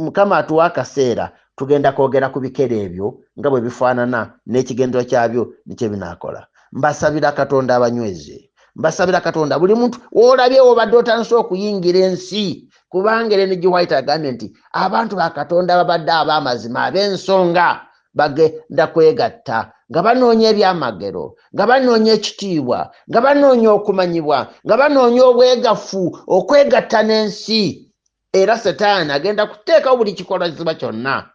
Mukama atuwa akaseera tugenda kwogera ku bikere ebyo nga bwe bifaanana n'ekigendwa kyabyo nikyo binaakola. Mbasabira Katonda abanyweze, mbasabira Katonda buli muntu w'olabye w'obadde otandise okuyingira ensi, kubanga Ellen G. White agambye nti abantu ba Katonda babadde ab'amazima ab'ensonga bagenda kwegatta nga banoonya ebyamagero, nga banoonya ekitiibwa, nga banoonya okumanyibwa, nga banoonya obwegafu, okwegatta n'ensi. Era Setaani agenda kuteekawo buli kikolwa kyonna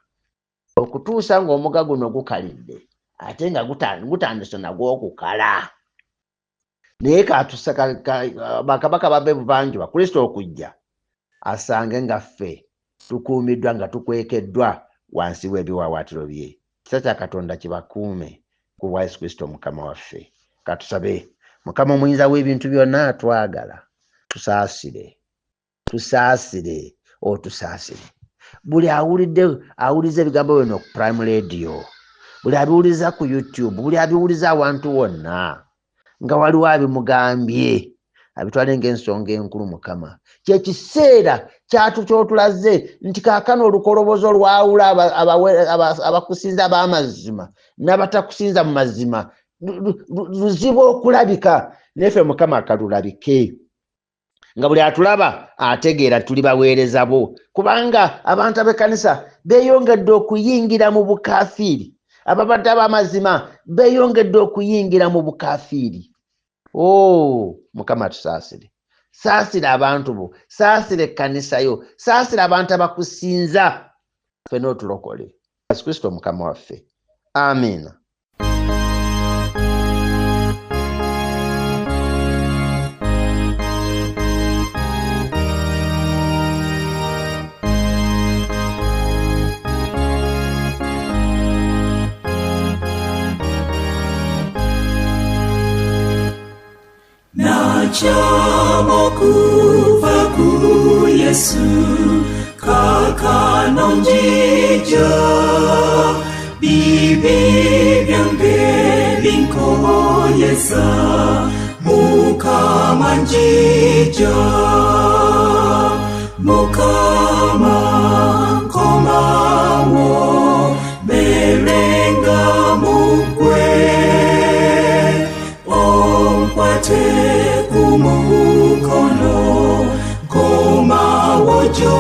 okutuusa ng'omuga guno gukalidde ate nga gutandise nagwo okukala. Naye bakabaka bava ebuvanjuba Kristo okujja asange nga ffe tukuumiddwa nga tukwekeddwa wansi w'ebiwaawaatiro bye. Ekisa kya Katonda kibakuume ku bwa Yesu Kristo Mukama waffe. Katusabe. Mukama omuyinza w'ebintu byonna atwagala, tusaasire, tusaasire, otusaasire. Buli awuliza ebigambo bino ku Prime Radio, buli abiwuliza ku YouTube, buli abiwuliza awantu wonna nga waliwo abimugambye, abitwale ng'ensonga enkulu. Mukama, kyekiseera kyotulaze nti kaakano olukolobozo lwawula abakusinza ab'amazima n'abatakusinza mu mazima luzibu okulabika, naffe Mukama kalulabike nga buli atulaba ategeera tuli baweereza bo, kubanga abantu ab'ekkanisa beeyongedde okuyingira mu bukafiiri, ababadde ab'amazima beeyongedde okuyingira mu bukafiiri. Oh, Mukama tusaasire, saasira abantu bo, saasira ekkanisa yo, saasira abantu abakusinza, ffenna otulokole. Yesu Kristo Mukama waffe. Amiina. Chamo kuva ku Yesu kakano njija bibi byange binkoyesa Mukama njija Mukama nkomawo berenga mugwe onkwate kumukono komawo joli.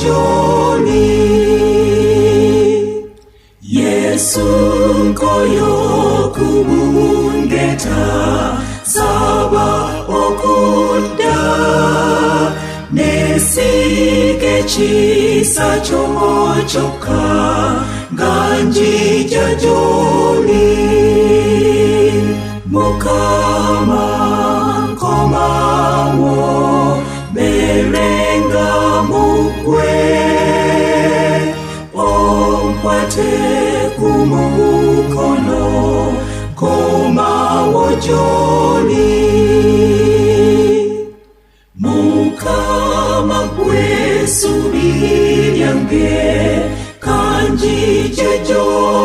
gy'oli. Yesu nkoyo kubungeta, saba okudda, nesige kisa kyo kyokka, nga njija gy'oli. Mukama nkomawo, mbeerenga mu ggwe, onkwate ku mukono, nkomawo gy'oli. Mukama ggwe ssuubi lyange, ka njije gy'oli.